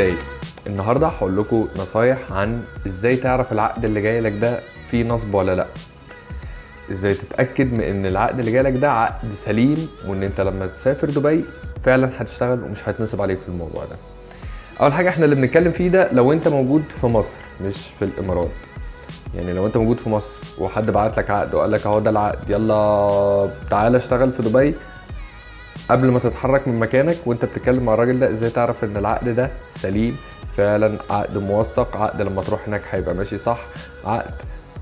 ازاي. النهارده هقول لكم نصايح عن ازاي تعرف العقد اللي جاي لك ده فيه نصب ولا لا، ازاي تتاكد من ان العقد اللي جاي لك ده عقد سليم، وان انت لما تسافر دبي فعلا هتشتغل ومش هيتنصب عليك في الموضوع ده. اول حاجة احنا اللي بنتكلم فيه ده لو انت موجود في مصر مش في الامارات. يعني لو انت موجود في مصر وحد بعت لك عقد وقال لك اهو ده العقد، يلا تعالى اشتغل في دبي، قبل ما تتحرك من مكانك وانت بتتكلم مع الراجل ده ازاي تعرف ان العقد ده سليم فعلا، عقد موثق، عقد لما تروح هناك هيبقى ماشي صح، عقد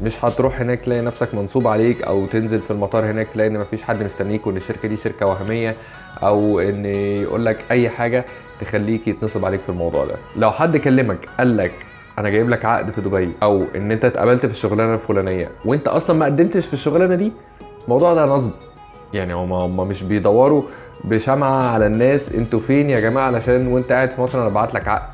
مش هتروح هناك تلاقي نفسك منصوب عليك، او تنزل في المطار هناك تلاقي ان مفيش حد مستنيك وان الشركة دي شركة وهمية، او ان يقول لك اي حاجة تخليك يتنصب عليك في الموضوع ده. لو حد كلمك قال لك انا جايب لك عقد في دبي، او ان انت اتقبلت في الشغلانة الفلانية وانت اصلا ما قدمتش في الشغلانة دي، الموضوع ده نصب. يعني هما مش بيدوروا بشمعة على الناس انتوا فين يا جماعة علشان وانت قاعد في مصر انا ببعت لك عقد.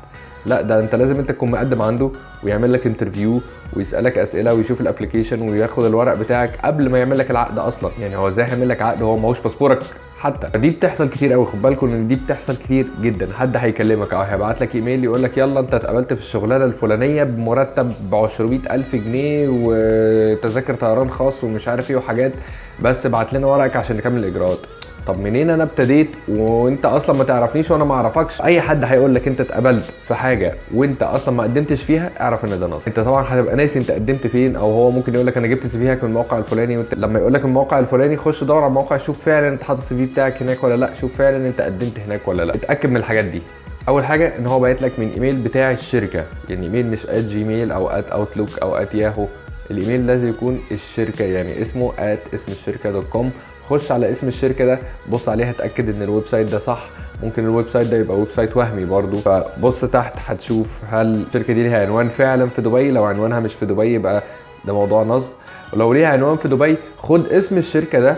لا، ده انت لازم انت تكون مقدم عنده ويعمل لك interview ويسالك اسئلة ويشوف ال application وياخد الورق بتاعك قبل ما يعمل لك العقد اصلا. يعني هو ازاي هيعمل لك عقد وهو معهوش باسبورك حتى؟ دي بتحصل كتير قوي، خد بالكم ان دي بتحصل كتير جدا. حد هيكلمك او هيبعت لك ايميل يقول لك يلا انت اتقبلت في الشغلانة الفلانية بمرتب ب 200,000 جنيه وتذاكر طيران خاص ومش عارف ايه وحاجات، بس ابعت لنا ورقك عشان نكمل الاجراءات. طب منين انا ابتديت وانت اصلا ما تعرفنيش وانا ما اعرفكش؟ اي حد هيقول لك انت اتقبلت في حاجة وانت اصلا ما قدمتش فيها، اعرف ان ده نصب. انت طبعا هتبقى ناسي انت قدمت فين، او هو ممكن يقول لك انا جبت CV هك من الموقع الفلاني، وانت لما يقول لك الموقع الفلاني خش دور على الموقع، شوف فعلا انت حاطط ال CV بتاعك هناك ولا لا، شوف فعلا انت قدمت هناك ولا لا. اتاكد من الحاجات دي. اول حاجة ان هو باعت لك من ايميل بتاع الشركة، يعني ايميل مش @gmail او @outlook او @yahoo، الايميل لازم يكون الشركة، يعني اسمه @اسم الشركة .com. خش على اسم الشركة ده، بص عليها، اتاكد ان ال website ده صح. ممكن ال website ده يبقى website وهمي برضو، فبص تحت هتشوف هل الشركة دي ليها عنوان فعلا في دبي. لو عنوانها مش في دبي يبقى ده موضوع نصب، ولو ليها عنوان في دبي خد اسم الشركة ده.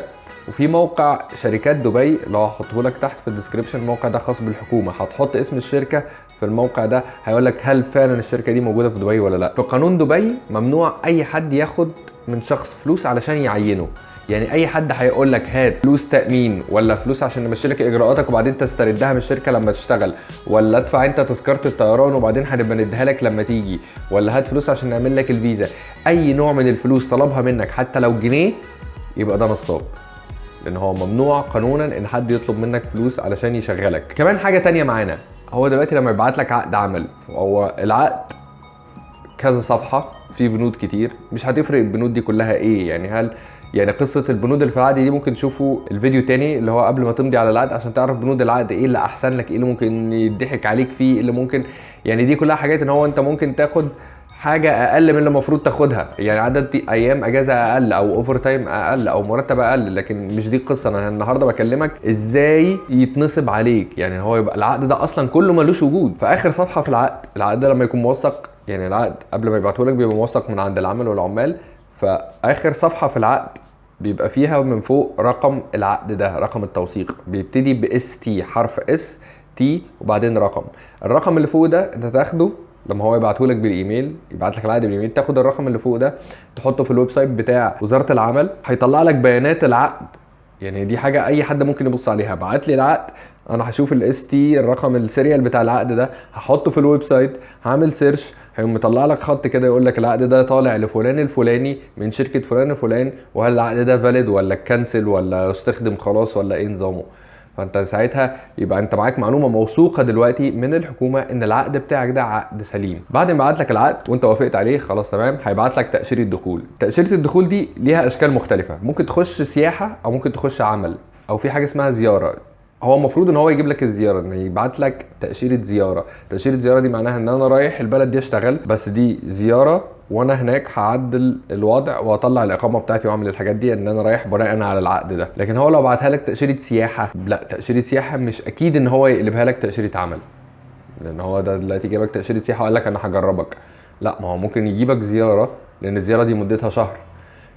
وفي موقع شركات دبي اللي هو هحطه لك تحت في ال description، الموقع ده خاص بالحكومة، هتحط اسم الشركة في الموقع ده هيقول لك هل فعلا الشركة دي موجودة في دبي ولا لا. في قانون دبي ممنوع اي حد ياخد من شخص فلوس علشان يعينه. يعني اي حد هيقول لك هات فلوس تامين ولا فلوس عشان نمشي لك اجراءاتك وبعدين تستردها من الشركة لما تشتغل، ولا ادفع انت تذكره الطيران وبعدين هنبقى نديها لك لما تيجي، ولا هات فلوس عشان نعمل لك الفيزا، اي نوع من الفلوس طلبها منك حتى لو جنيه يبقى ده نصاب، لان هو ممنوع قانونا ان حد يطلب منك فلوس علشان يشغلك. كمان حاجة تانية معانا، هو دلوقتي لما يبعت لك عقد عمل، هو العقد كذا صفحة في بنود كتير، مش هتفرق البنود دي كلها ايه. يعني هل يعني قصة البنود اللي في العقد دي ممكن تشوفوا الفيديو تاني اللي هو قبل ما تمضي على العقد عشان تعرف بنود العقد ايه اللي احسن لك، ايه اللي ممكن يضحك عليك فيه، ايه اللي ممكن، يعني دي كلها حاجات ان هو انت ممكن تاخد حاجة اقل من اللي المفروض تاخدها، يعني عدد ايام اجازه اقل او overtime اقل او مرتب اقل، لكن مش دي القصة. انا النهارده بكلمك ازاي يتنصب عليك، يعني هو يبقى العقد ده اصلا كله ملوش وجود. في اخر صفحة في العقد، العقد ده لما يكون موثق، يعني العقد قبل ما يبعته لك بيبقى موثق من عند العمل والعمال، فاخر صفحة في العقد بيبقى فيها من فوق رقم العقد ده، رقم التوثيق بيبتدي ب ST، حرف ST وبعدين رقم. الرقم اللي فوق ده انت تاخده لما هو يبعته لك بالايميل، يبعت لك العقد بالايميل، تاخد الرقم اللي فوق ده تحطه في ال website بتاع وزارة العمل، هيطلع لك بيانات العقد. يعني دي حاجة اي حد ممكن يبص عليها، بعت لي العقد انا هشوف ال ST الرقم ال serial بتاع العقد ده، هحطه في ال website، هعمل search، هيقوم مطلع لك خط كده يقول لك العقد ده طالع لفلان الفلاني من شركة فلان الفلان، وهل العقد ده valid ولا cancel ولا استخدم خلاص ولا ايه نظامه. فانت ساعتها يبقى انت معاك معلومة موثوقة دلوقتي من الحكومة ان العقد بتاعك ده عقد سليم. بعد ما بعت لك العقد وانت وافقت عليه خلاص تمام، هيبعت لك تاشيرة دخول. تاشيرة الدخول دي ليها اشكال مختلفة، ممكن تخش سياحة او ممكن تخش عمل، او في حاجة اسمها زيارة. هو المفروض ان هو يجيب لك الزيارة، ان يبعت لك تاشيرة زيارة. تاشيرة زيارة دي معناها ان انا رايح البلد دي اشتغل، بس دي زيارة وانا هناك هعدل الوضع واطلع الاقامة بتاعتي واعمل الحاجات دي، ان انا رايح بناء على العقد ده. لكن هو لو بعتها لك تاشيرة سياحة، لا، تاشيرة سياحة مش اكيد ان هو يقلبها لك تاشيرة عمل، لان هو ده دلوقتي جايبك تاشيرة سياحة وقال لك انا هجربك. لا، ما هو ممكن يجيبك زيارة، لان الزيارة دي مدتها شهر،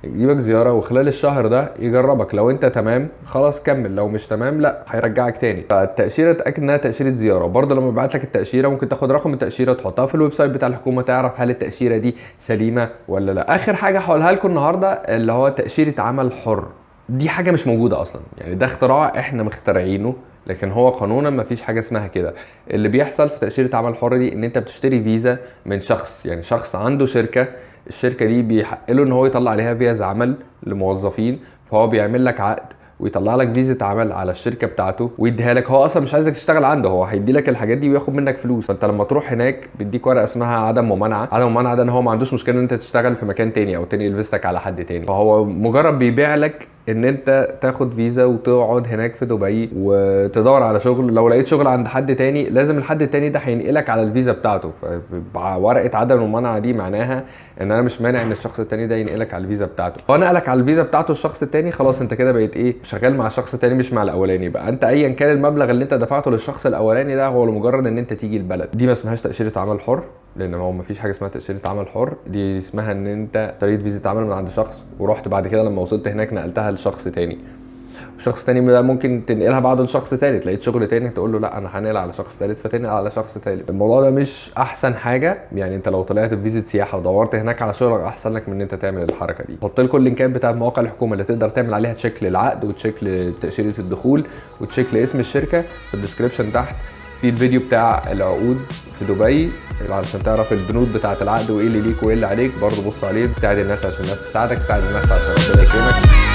يجيبك زيارة وخلال الشهر ده يجربك، لو انت تمام خلاص كمل، لو مش تمام لا هيرجعك تاني. فالتاشيره اتاكد انها تاشيرة زيارة. برضه لما يبعت لك التاشيره ممكن تاخد رقم التاشيره تحطها في ال website بتاع الحكومة، تعرف هل التاشيره دي سليمة ولا لا. اخر حاجة هقولها لكم النهارده اللي هو تاشيرة عمل حر. دي حاجة مش موجودة اصلا، يعني ده اختراع احنا مخترعينه، لكن هو قانونا ما فيش حاجة اسمها كده. اللي بيحصل في تاشيرة عمل حر دي ان انت بتشتري فيزا من شخص، يعني شخص عنده شركة، الشركة دي بيحق له ان هو يطلع عليها فيزا عمل لموظفين، فهو بيعمل لك عقد ويطلع لك فيزا عمل على الشركة بتاعته ويديها لك. هو اصلا مش عايزك تشتغل عنده، هو هيدي لك الحاجات دي وياخد منك فلوس. فانت لما تروح هناك بيديك ورقة اسمها عدم ممانعه. عدم ممانعه ده ان هو ما عندوش مشكلة ان انت تشتغل في مكان تاني او تنقل فيزتك على حد تاني، فهو مجرد بيبيع لك ان انت تاخد فيزا وتقعد هناك في دبي وتدور على شغل. لو لقيت شغل عند حد تاني لازم الحد التاني ده هينقلك على الفيزا بتاعته. ورقة عدم الممانعة دي معناها ان انا مش مانع ان الشخص التاني ده ينقلك على الفيزا بتاعته. هو نقلك على الفيزا بتاعته الشخص التاني، خلاص انت كده بقيت ايه، شغال مع الشخص التاني مش مع الاولاني. بقى انت ايا كان المبلغ اللي انت دفعته للشخص الاولاني ده هو لمجرد ان انت تيجي البلد دي. ما اسمهاش تاشيرة عمل حر، لان هو ما فيش حاجة اسمها تاشيرة عمل حر، دي اسمها ان انت اشتريت فيزا عمل من عند شخص ورحت بعد كده لما وصلت هناك نقلتها لشخص تاني. الشخص تاني ده ممكن تنقلها بعده لشخص تالت، لقيت شغل تاني تقول له لا انا هنقل على شخص تالت، فتنقل على شخص تالت. الموضوع ده مش احسن حاجة، يعني انت لو طلعت بفيزا سياحة ودورت هناك على شغل احسن لك من ان انت تعمل الحركة دي. حط لكم اللينكات بتاعت مواقع الحكومة اللي تقدر تعمل عليها check للعقد و check لتاشيره الدخول و check لاسم الشركة في ال description تحت. في الفيديو بتاع العقود في دبي علشان تعرف البنود بتاعت العقد وايه اللي ليك وايه اللي عليك، برضه بص عليه. ساعد الناس عشان الناس تساعدك، ساعد الناس عشان ربنا يكرمك.